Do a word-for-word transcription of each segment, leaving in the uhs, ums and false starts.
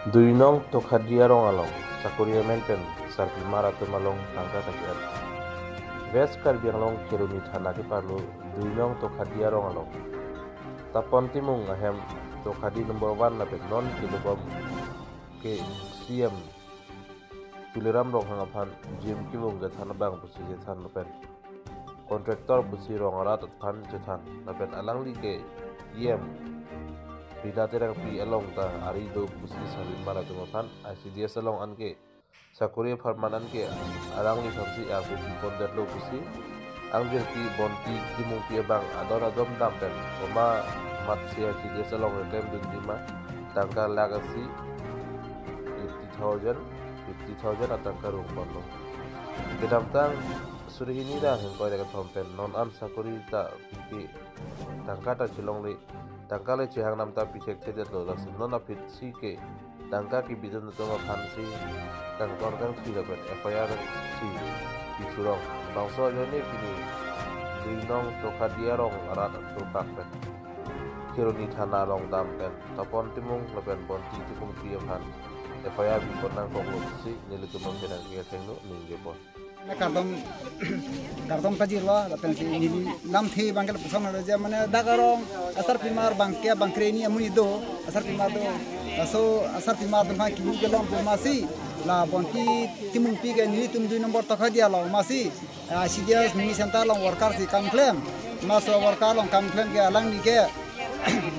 Dui nong Tokhadi arong along sakori amen pen sarpimar atum along tangka kachi-et. West Karbi Anglong Kheroni thana keparlo dui nong Tokhadi arong along Tapon Timung ahem Tokhadi number one lapen non kelubom ke C M Tuliram Ronghang aphan G M kevung kethan abang pusi kethan lapen contractor pusi rong arat aphan kethan lapen alangli ke E M Rita Terangpi along ta ari do pusi sarpimar atum aphan I C D S along anke sakori apharman anke alangli aphansi arpu pipon detlo pusi angjirpi Bonti Timungpi abang ador adom dam pen komat si I C D S along keklem dunji ma tangka lakh isi fifty thousand, fifty thousand atangka rung ponlo. Kedamtang suri hini ra hingkoi ra kethom pen non an sakori ta pipe, tangka ta chelongle, tangka le chehang nam ta pi thekthedetlo, lasi non aphi si ke tangka kebidun atum aphansi kangton kangthi lapen F I R si pi thurong. Bangso ajoine pini dui nong Tokhadi arong arat athurpak pen Kheroni thana along dam pen Tapon Timung lapen Bonti Timungpi aphan F I R pipon nangkoklo pusi nelitum aphan kedang kethengno ningje pon. Kardom, kardom pajirlo, lapen si neli lamthe abangke lapuson alo je, mane dak arong asarpimar abangke bang kreni amonit do, asarpimar do. Laso asarpimar atum aphan kini kelong pu masi, la Bonti Timungpi ke nelitum dui number Tokhadi along masi, ah, I C D S mini center along worker si kam klem. Maso worker along kam klem ke alangli ke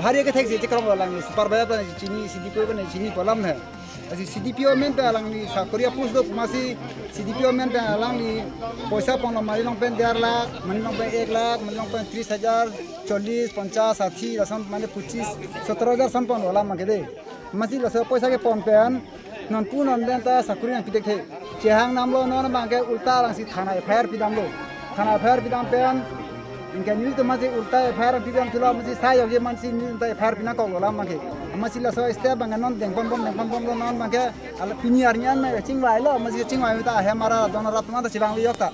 bhari kethek si chekrong alangli, supervisor pen chini, C D P O pen chini pu alam he. Lasi C D P O amen pen alangli sakori a-post do pu masi, C D P O amen pen alangli poisa ponlo, mani along pen der lakh, mani along pen ek lakh, mani along pen tris hajar, chollis, ponchas, sathi, lason mane pochis, sotro hajar ason ponlo alam abangke de. Masi laso poisa kepon pen nonpu non den ta sakori nangpi thekthe. Chehang namlo, non abangke ulta alangsi thana F I R pidamlo. Thana F I R pidam pen anke nelitum masi ulta F I R pidam thulo, masi sai yokje mansi nelitum ta F I R pinangkoklo alam abangke. Masi laso step abangke non dengponbom, dengponbomlo non abangke, ala pini arni an chingvailo, masi chingvai ta ahem arat adon arat atum ta chevanglo yok ta.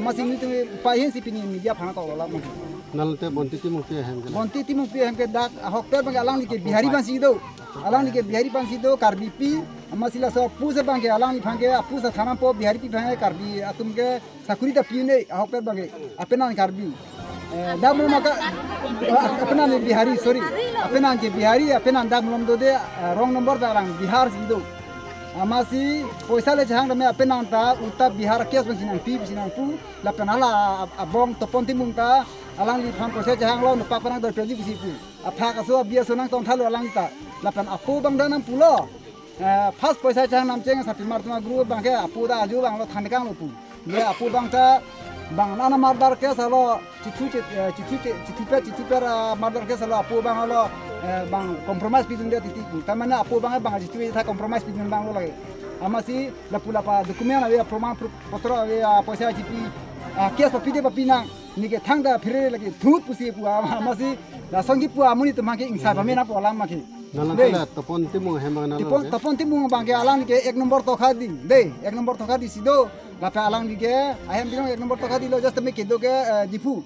Masi nelitum upai ahin si pini media aphan nangkoklo alam abangke. Nangte Bonti Timungpi ahem ke? Bonti Timungpi ahem ke dak ahokpet abangke alangli ke Bihari aphansi do. Alangli ke Bihari aphansi do, Karbipi. Masi laso a-post abangke alangliphan ke a-post than nangpo, Biharipi aphan ke Karbi atum ke sakori ta pi un-e, ahokpet abangke. Apenan Karbi. Eh, dak malom ke, eh, apenan Bihari, sorry. Apenan ke Bihari, apenan dak malom do de, eh, wrong number ta alang Bihar si do. Masi poisa le chehang tame apenan ta ulta Bihar case abangsi nangpi, si nangpu. Lapen hala ab-, abong Tapon Timung ta alangliphan poisa chehanglo, nopak pen nangdor piji pusi pu. Aphak aso abi aso nangtongthalo alang ta. Lapen apo abang ta nangpulo. Eh, first poisa chehang namcheng sarpimar atum a-group abangke apo ta ajo abanglo thandekanglo pu. Ye apo abang ta bang nana murder case alo, chithu chit, eh, chithu chit, chithupe, chithupe, ah, murder case alo apo abang alo, eh, bang compromise pidunde titi pu. Ta mane apo abang bang chithu ta compromise pidun abanglo lake. Masi lapu lapa document ave, proman pro-, potro ave, ah, poisa chipi, ah, case papide papi nang. Neke thangta phere lake thut pusi pu, ah, masi lason kipu amonit atum abangke ingsai pame nangpo alam abangke. Nanglang dei. Tela Tapon Timung ahem abang nanglang Tapon, ke? Tapon Timung abangke alangli ke ek number Tokhadi, dei, ek number Tokhadi si do, lapen alangli ke ahem binong ek number Tokhadilo, just me kedo ke, eh, Diphu.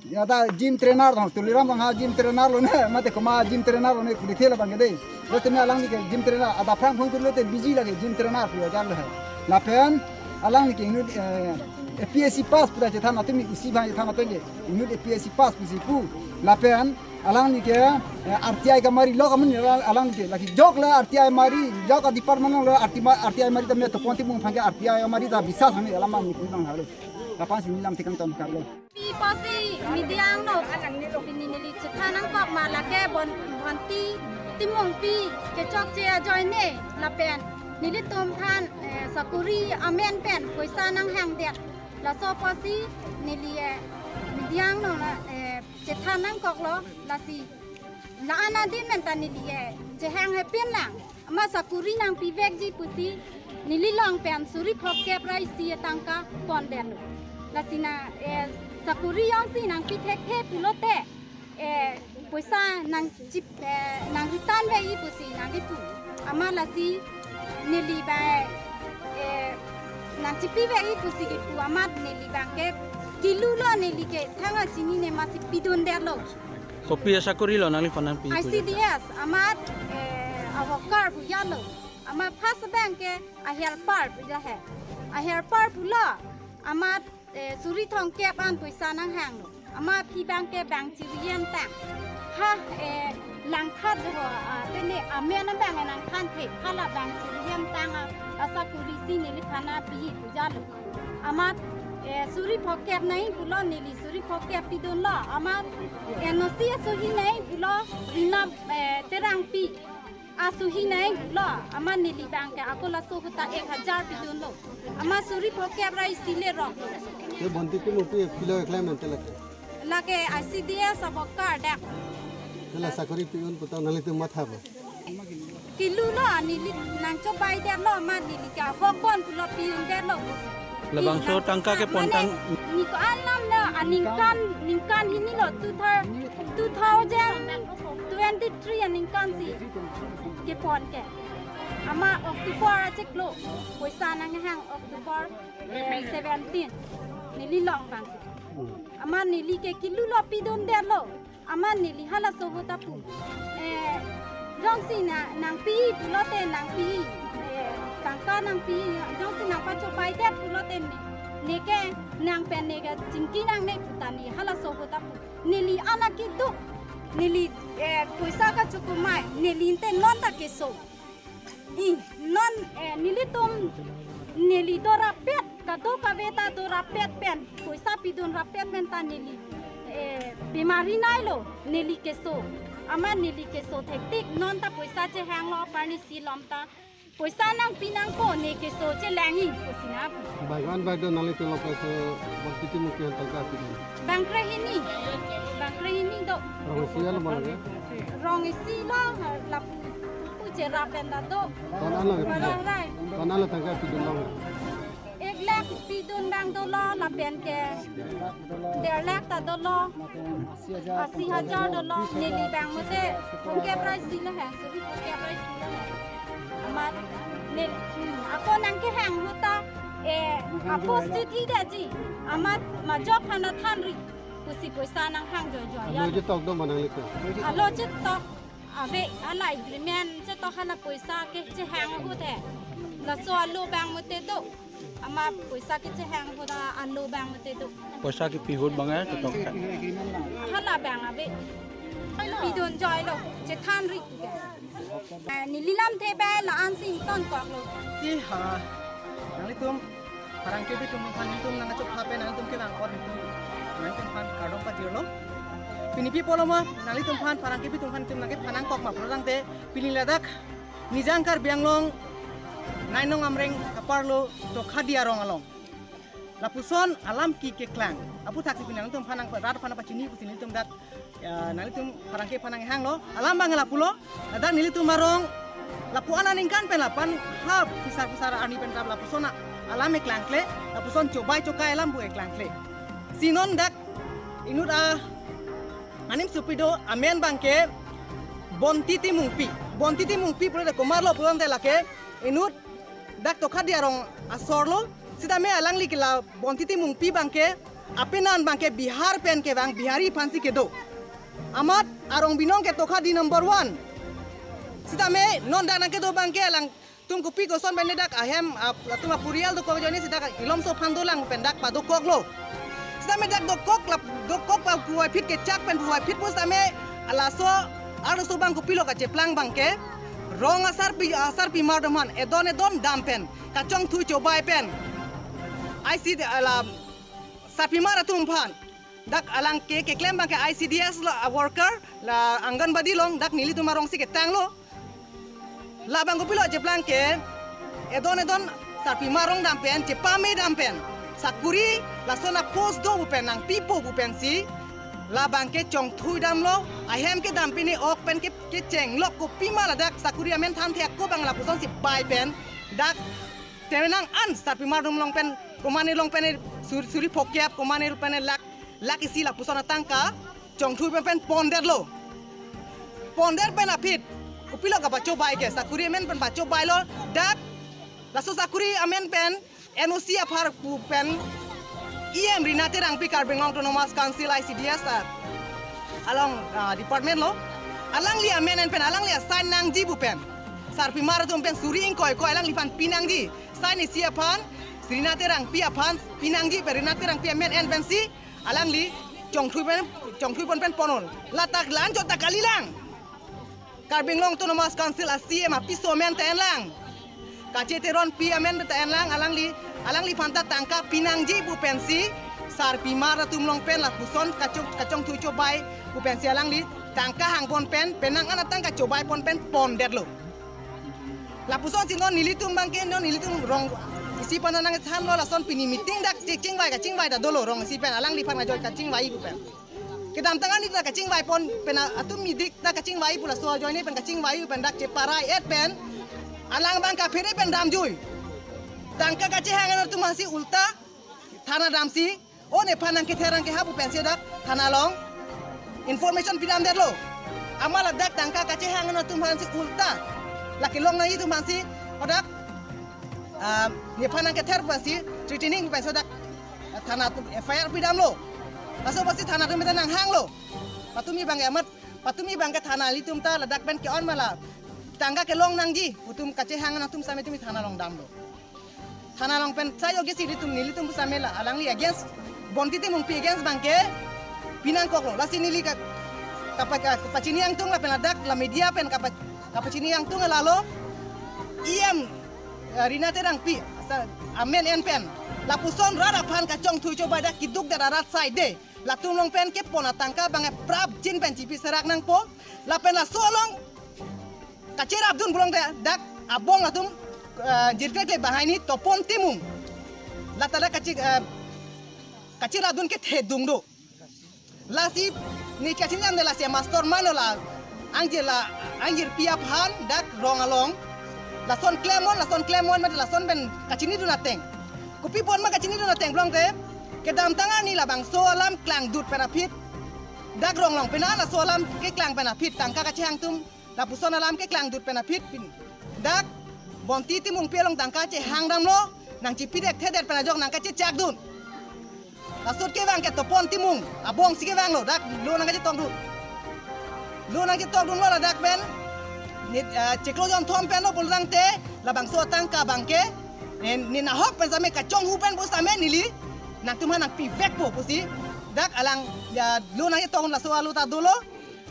Ya ta gym trainer dong, Tuliram Ronghang gym trainer lone, mate komat gym trainer lone, kudikhe la abangke dei. Just me alangli ke gym trainer, adaphrang phone kurlo te busy lake gym trainer pu ajan lo he. Lapen alangli ke inut, eh, A P S C pass pu ta chethan atum, isi abang chethan atum ke inut A P S C pass pusi pu. Lapen alangli ke, eh, R T I kamari lo kamun alang, alangli ke lake jok la R T I mari, jok a-department lo R T I ma-, R T I mari tame Tapon Timung aphan ke R T I mari ta biswas hami alam mani pu abang halo. Kapan si nilam tikang ton karlo. Pi pusi media angno pini neli chethan nangkok ma lake Bon-, Bonti Timungpi kechokche ajoine lapen nelitum aphan, eh, sakori amen pen poisa nanghangdet. Laso pusi neli, eh, media angno la, eh, chethan nangkoklo, lasi la-an adin pen ta neli, eh, chehang hepin lang. Amat sakori nangpivekji pusi neli along pen suri phokep ra isi atangka pondetlo. Lasi na, eh, sakori jongsi nangpi thekthe pulote, eh, poisa nangchip, eh, nang-return ve-i pusi nangkipu. Amat lasi neli ba, eh, nangchipi ve-i pusi kipu amat neli abangke kilulo, neli ke thang a chinine masi pidundetlo. Kopi asakori lo nangliphan nangpi? I C D S, amat, eh, a-worker pu jalo. Amat first abang ke a helper puja he. A helper pulo. Amat, eh, suri thomkep an poisa nanghanglo. Amat aphi abang ke bang chiri hentang. Ha, eh, langkhat jo, ah, pene amen abang nangthanthe. Hala bang chiri hentang, ah, asakuri si neliphan nangpi pujalo. Amat, eh, suri phokep nangji pulo, neli suri phokep pidunlo. Amat N O C asohi nangji pulo, Rina, eh, Terangpi asohi nangji pulo. Amat neli abang ke ako laso ahut ta ek hajar pidunlo. Amat suri phokep ra isi le rok. Te Bonti Timungpi aphi lo eklem ante lake. Lake I C D S a worker dak. Te la sakuri pi-un pu ta nanglitum matha ba? Kilu lo, neli nangchobai detlo, amat neli ke ahok bon pulo pi-un detlo. Labangso tangka kepon tang. Neli ko-an lam lo, aningkan, ningkan hini lo, two thou-, two thousand twenty-three aningkan si kepon ke. Amat October achiklo, poisa nanghang October, eh, seventeen. Neli long abang. Amat neli ke kilu lo pidun detlo. Amat neli halaso ahut ta pu. Eh, jongsi na, nangpi pulote nangpi. Eh, tangka nangpi, jongsi nangpachobai det pulote ne. Neke nang pen neke chingki nangne pu ta ne halaso ahut ta pu. Neli anak keduk. Neli, eh, poisa kachokomai. Neli ante non ta keso. I, non, eh, nelitum, neli do rapet, kadokave ta do rapet pen, poisa pidun rapet pen ta neli, eh, bimari nailo, neli keso. Amat neli keso thektik, non ta poisa chehanglo, parni si lom ta. Poisa nangpi nangpo, ne keso chelangji, pusi na pu. Bhagwan bhagdo nanglitum lapuson Bonti Timungpi an tangka pidun. Bang krehini, bang krehini do. Rong isi alo mana ke? Rong isi lo, lapu, pu cherap pen ta do. Ton-an lo ke pidun? Barang rai. Ton-an lo tangka pidun long? Ek lakh pidun abang dolo, lapen ke der lakh ta dolo. Asi hajar dolo, neli abang mate phongkep ra isi lo he, suri phongkep ra isi lo he. Amat neli, hmm, ako nangkehang ahut ta, eh, apos chuti detji. Amat majok aphan thanri. Pusi poisa nanghang joijoi ya. Alo chetok do ma nanglitum? Alo chetok. Ave, hala agreement chetok, hala poisa ke chehang ahut he. Laso alo abang mate do. Amat poisa kechehang ahut ta alo abang mate do. Poisa kepi ahut abang eh, chetok. Hala abang ave. Pidun joilo, chethanri. Eh, neli lamthe bai la-an si ingtonkoklo. Ti ha. Nanglitum pherangke abitum aphan nelitum nangkachopha pen nanglitum kevang akor nelitum, nanglitum aphan kardom pajirlo. Pini pi pulo ma, nanglitum aphan pherangke abitum aphan nelitum nangkephan nangkok ma pulo tangte, pini ladak Nijang Karbi Anglong Nainong Amreng kaparlo Tokhadi arong along. Lapuson alam ke keklang. Aputhaksi pini nanglitum aphan nang rat aphan pachini pusi nelitum dak, ya, nanglitum pherangke aphan nanghanglo. Alam abang lapulo. Ladak nelitum arong lapu-an aningkan pen lapu-an ha phisar phisar arni pen rap lapuson alam keklangkle. Lapuson chobai chokai alam pu keklangkle. Si non dak inut a anim supi do, amen abang ke Bonti Timungpi. Bonti Timungpi pulo de komarlo pulo tangte lake inut dak Tokhadi arong asor lo. Sitame alangli ke la Bonti Timungpi abang ke apenan abang ke Bihar pen kevang, Bihari aphan si kedo. Amat arong binong ke Tokhadi number one. Sitame non dak nangkedo abang ke alang tum kopi koson pen dak ahem, ap-, latum apurial dokok ajoine si dak ilomso aphan dolang pen dak padokoklo. Sitame dak dokok lap, dokok pa puvoiphit kechak pen puvoiphit pusitame laso arloso abang kopilo kacheplang abang ke rong asarpi, asarpimar atum aphan edon edon dam pen kachongthui chobai pen I C D, ala sarpimar atum aphan dak alang ke keklem abang ke I C D S lo, a worker, la Anganwadi along, dak nelitum arong si ketanglo. Labang kopilo cheplang ke, edon edon sarpimar arong dam pen, chepame dam pen, sakuri lason a post do pu pen nangpipo pu pensi labang ke chongthui damlo. Ahem kedam pine ok pen ke, kechenglok kopima ladak sakuri amen thanthe ako abang lapuson si pai pen dak temenang an sarpimar atum along pen, komane along pen sur-, suri phokep, komane pen lakh, lakh isi lapuson atangka chongthui pen pen pondetlo. Pondet pen aphi kopilo kapachobai ke, sakuri amen pen pachobailo, dak laso sakuri amen pen N O C apar pu pen E M Rina Terangpi, Karbi Anglong Autonomous Council I C D S, ah, along, ah, department lo. Alangli amen pen alangli assign nangji pu pen sarpimar atum pen suri ingkoi koi alangliphan pinangji. Sai ni si aphan, Rina Terangpi aphan pinangji pen Rina Terangpi amen en pensi alangli chongthui pen, chongthui pon pen ponlo. Ladak la-an jota kalilang. Karbi Anglong Autonomous Council a C E M apiso amen ta enlang. Kache Teronpi amen ta enlang, alangli, alangliphan ta tangka pinangji pu pensi, sarpimar atum along pen lapuson kachong, kachongthui chobai pu pensi alangli tangka hang pon pen, penang an atangka chobai pon pen pondetlo. Lapusonsi non nelitum abangke non nelitum rong isi aphan nangthanlo, lason pini meeting dak chingvai kachingvai ta dolo rong isi pen, alangliphan kajoi kachingvai pu pen. Kedamtang arni ta kachingvai pon pen atum midik ta kachingvai pu laso ajoine pen kachingvai pen dak cheparai et pen alang abang kaphere pen damjui. Tangka kachehang atum aphansi ulta thana damsi, o nephan nangkether nangkeha pu pensi dak thana along information pidamdetlo. Amat ladak tangka kachehang atum aphansi ulta la kelong nangji atum aphansi hadak, ah, nephan nangkether pu pensi threatening pu pensi dak thana atum F I R pidamlo. Laso apotsi thana atum ta nanghanglo. Patumi abangke amat, patumi abangke thana ilitum ta ladak pen ke-on ma la tangka kelong nangji pu atum kachehang atum same tumi thana along damlo. Thana along pen sa yogi si ilitum nelitum pu same la alangli against, Bonti Timungpi against abangke pinangkoklo. Lasi neli ka, kapa, ka, kapachini angtung lapen ladak la media pen kapa, kapachini angtung lalo E M, eh, Rina Terangpi sa amen en pen lapuson rat aphan kachongthui chobai dak kiduk dak rat side. Latum along pen kepon atangka abangke prapjin pen chipi serak nangpo. Lapen laso along kacherapdun pulote dak abong latum, eh, jirkle kle banghini Topon Timung. Lata dak kachi, eh, kacherapdun kethedung do. Lasi ne kachinam de lasi mastermind lo la angjir la, angjirpi aphan dak rong along. Lason klem pon, lason klem pon, mate lason pen kachinidun ateng. Kopi apot ma kachinidun ateng pulote, kedamtang arni labangso alam klangdut pen aphi, dak rong along pen laso alam keklang pen aphi tangka kachehang atum lapuson alam keklangdut pen aphi pin, dak Bonti Timungpi along tangka chehang damlo, nangchipidet thedet pen ajok nangkachechakdun. Laso kevang ke Topon Timung abongsi kevanglo, dak lo nangkachetokdun. Lo nangchetokdunlo ladak pen. Ne, eh, chiklo jonthom pen lo pulotangte labangso atangka abangke ne, ne nahok pen same kachonghu pen pu same neli nangtum aphan nangpivekpo pusi dak alang, ya, lo nangchetokdun laso alo ta dolo.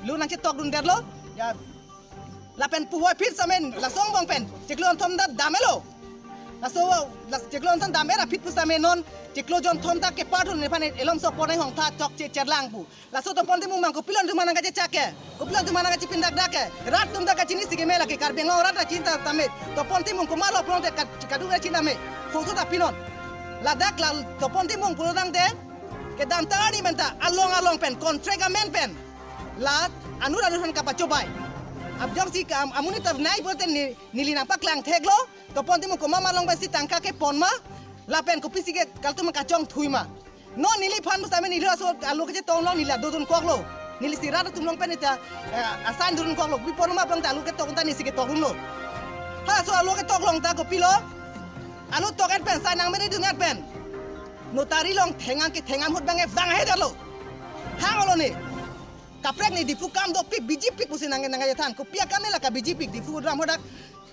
Lo nangchetokdundetlo. Ya, lapen puvoiphit same laso angbong pen chiklo jonthom ta dam-etlo. Laso, las, chiklo jonthom dam-et aphi pu same non chiklo jonthom ta kepar thu nephan elom so ponai hongtha chokche cherlang pu. Laso Topon Timung abang kopilo atum aphan nangkachechak ke, kopilo atum aphan nangkachipindak dak ke. Rat atum ta kachinisi keme lake, Karbi Anglong rat ta chinitame. Topon Timung komatlo pulote ka, kadokave chinitame. Photo ta pinon. Ladak la Topon Timung pulotangte kedamtang arni pen ta along along pen contract amen pen la anut anut aphan kapachobai. Abjongsi ka am, amonit ta nai pulote ne, neli nangpaklang theklo. Topon Timung komat ma along pensi tangka kepon ma, lapen kopisi ke kalatum kachongthui ma. Non neliphan pu same neli laso alo kachetong along neli la dodunkoklo. Nelisi rat atum along pen ta, eh, assign dodunkoklo. Kopi apot ma pulote alo ketong ta nelisi ketokdunlo. Halaso alo ketok along ta kopilo, alo tok-et pen, sign nangmededun-et pen notary along thengam kethengam ahut abangke vang ahedetlo. Hang olo ne. Kaprek ne Diphu kam dopik, bijipik pusi nang, nangkachethan. Kopi akam ne la kabijipik Diphu ram hadak.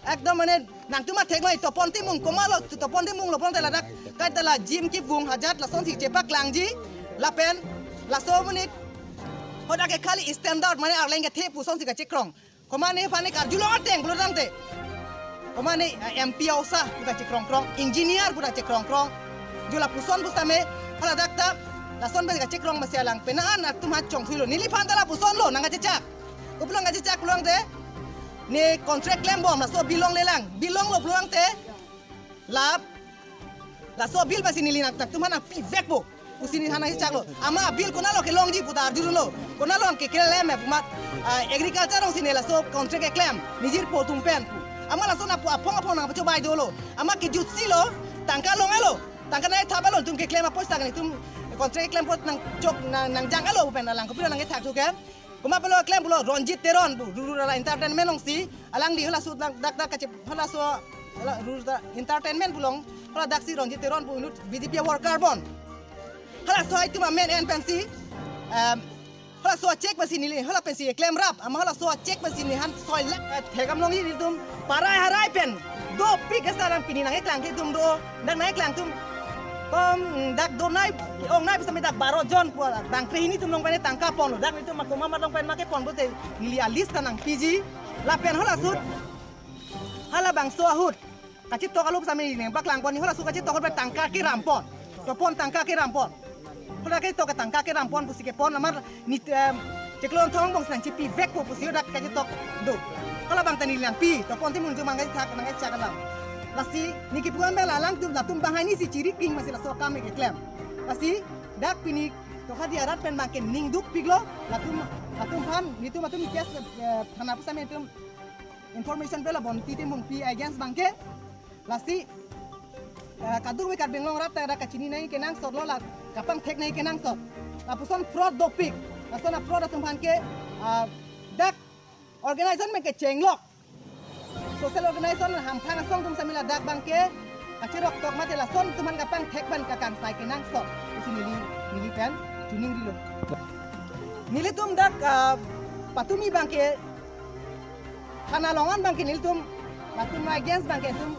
Ekdom mane nangtum athek noi, Topon Timung komatlo, Topon Timung lo pulote ladak kaita la gym kevung hajat lasonsi chepaklangji. Lapen laso amonit hadak ke khali standard mane arleng kethe pusonsi kachekrong. Komat nephan ne karjulong ateng pulotangte, komat ne, eh, M P aosa pu ta chekrongkrong, engineer pu ta chekrongkrong. Jo lapuson pu same, haladak ta lason pen kachekrong masi alang penang an atum aphan chongthuilo. Neliphan ta lapusonlo nangkachechak. Kopilo nangkachechak pulotangte, ne contract klembom laso bill longlelang. Bill longlo pulotangte, la, laso bill pensi neli nangtum aphan nangpivekpo pusi neliphan nangchechaklo. Amat bill konatlo kelongji pu ta arjudunlo. Konatlo nangkeklem pu amat, ah, agriculture alongsi ne laso contract keklem, ne jirpo atum pen pu. Amat lason apu aphong aphong nangpachobai dolo. Amat kejutsi lo, tangka long-etlo. Tangka nangthap-etlo, netum keklem apoisa ke netum contract keklem apot nangchok nang, nangjang-etlo pen alang kopilo nangkethak thu ke. Komat pulo klem pulo Ronjit Teron pu, Rural Entertainment alongsi, alangli halaso dak, dak, dak kache, halaso, hala Rural Entertainment pu along, haladaksi Ronjit Teron pu inut B J P worker pon. Halaso itum amen en pensi, em, Halaso a-check pensi neli, hala pensi klemrap, amat halaso a-check pensi neli han soi lak. Eh, thekdam longji nelitum, parai harai pen dopik ke salam pini nangkeklang ke tum do, nang nangkeklang atum. Kom, mm, dak donai, ongnai pusitame dak baro jon pu, bang krehini atum along pen tangka ponlo, dak nelitum ma komat ma along pen ma kepon pute, neli a-list ta nangpiji, lapen halaso ahut, halabangso ahut kachetok alo pusitame neli nangpaklangpon, halaso kachetok ahut pen tangka keram pon. Topon tangka keram pon. Hala kachetok ke tangka keram pon pusi kepon amat neli, em, chiklo kethom angbong si nangchipivekpo pusi hadak kachetok do. Halabang ta neli nangpi, topon timung atum nangkachak, nangkachak alam. Lasi neli kipu-an pen la alangtum, latum banghini si chiri king masi laso akam keklem. Lasi dak pini Tokhati arat pen abangke ning dukpiklo, latum, latum aphan, nelitum atum case, eh, thana pusitame nelitum information pelo Bonti Timung pi against abangke. Lasi, eh, kadokave Karbi Anglong arat ta dak kachini nangji kenangsotlo, la kapangthek nangji kenangsot. Lapuson fraud dopik. Lason a-fraud atum aphan ke, ah, dak organization pen kechenglok. Social organization hamphang asong atum sitame ladak abangke kacheroktok mate lason atum aphan kapangthek pen kakangsai kenangsot pusi neli, neli pen chiningrilo. Nelitum dak, ah, patumi abangke thana along an abangke nelitum, latum against abangke nelitum,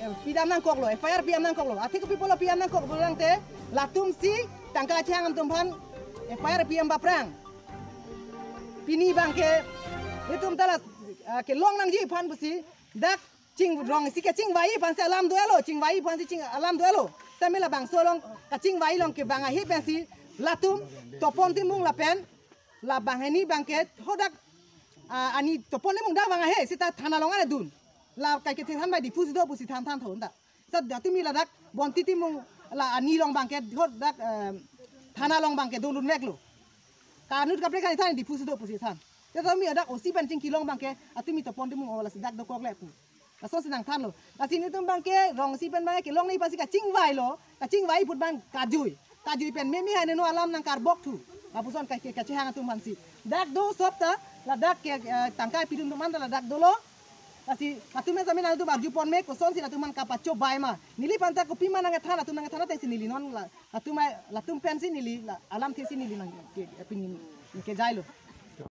eh, pidam nangkoklo, F I R pidam nangkoklo. Athe kopi pulo pidam nangkok pulo tangte, latum si tangka kachehang atum aphan F I R pidam ba aphrang. Pini abangke nelitum ta la, ah, kelong nangji aphan pusi dak ching rong isi kachingvai aphan si alam do-etlo, chingvai aphan si ching alam do-etlo. Sitame labangso along kachingvai along kevang ahe pensi latum Topon Timung lapen la banghini abangke hadak, ah, ani Topon Timung dak vang ahe seta thana along an dun. La kaike thethan bai Diphu si do pusi thanthan thon ta. Seta tumi ladak Bonti Timung la ani along abangke hadak, eh, thana along abangke dundunveklo. Kanut kaprek kan than Diphu si do pusi than. Seta tumi hadak O C pen chingkilong abangke atumi Topon Timung o lasi dak dokokle pu. Lason si nangthanlo. Lasi nelitum abangke rong isi pen abangke kelong nangji aphan si kachingvailo. Kachingvai ahut abang kajui. Kajui pen meme hai neno alam nangkarbok thu. Lapuson kaike kachehang atum aphan si. Dak do sob ta, ladak ke, eh, tangka pidun atum an ta ladak dolo. Lasi latum pen sitame nangtum arjupon me, kosonsi latum aphan kapachobei ma. Neliphan ta kopima nangkethan, latum nangkethan atengsi neli non la, latum ai, latum pensi neli la, alamthe si neli nang ke, ke, pini, kejailo.